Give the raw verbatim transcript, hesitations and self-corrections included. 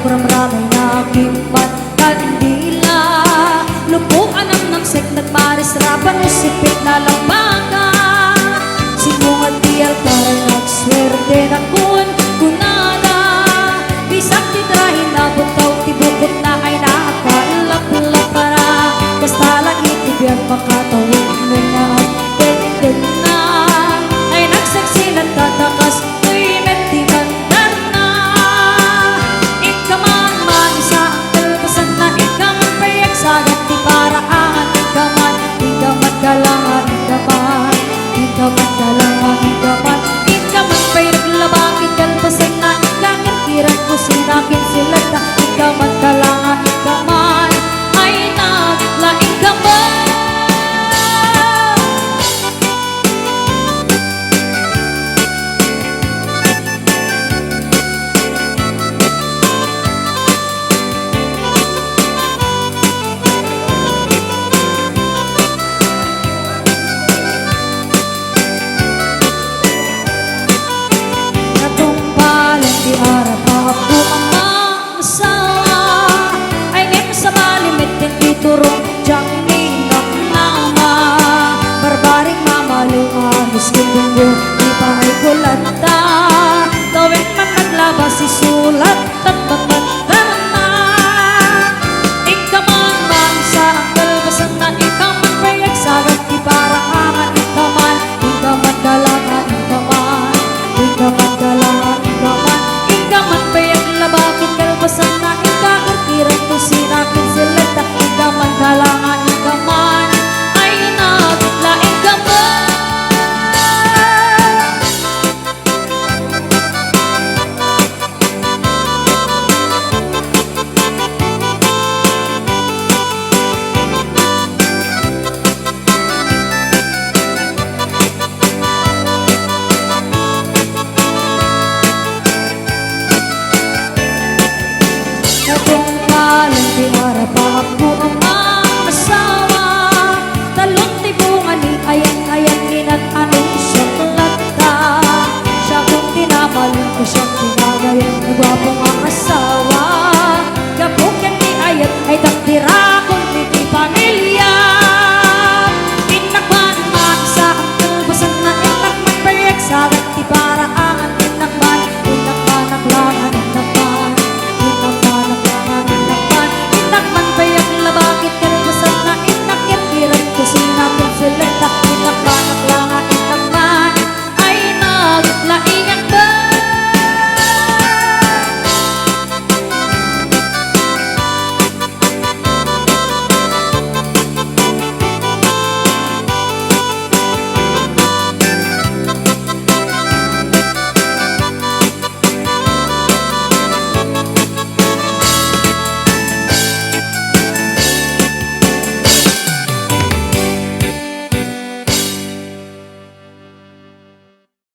Ramramay na kimman kandila. Lupo a namnamsek, nagmarisrapan, no sipit na labaga. Simmungad ti altar, nagsuerte na kunkunada. Bisan ti trahe na butaw, ti bukotna ay nakalaplapara. Kasta lang iti biag makatawid, nga agtengtenna. Ay nagsaksi, nagtatakas, toy met ti mandarna. Inka man, manisa, kalpasanna, inka man pay agsagat ti paraangan, inka man, inka man kalangan, inka man, inka man kalangan, inka man, inka man pay naglaba, kalpasanna, inka ket kiran kusina, ken silata, inka man kalangan, inka man, ay nagla, inka man. Natungpalan ti arap a apo a mangasawa. Ay ngem sabali met ti turong diak ninamnama. Barbaring mamaliw a miskin dunggo.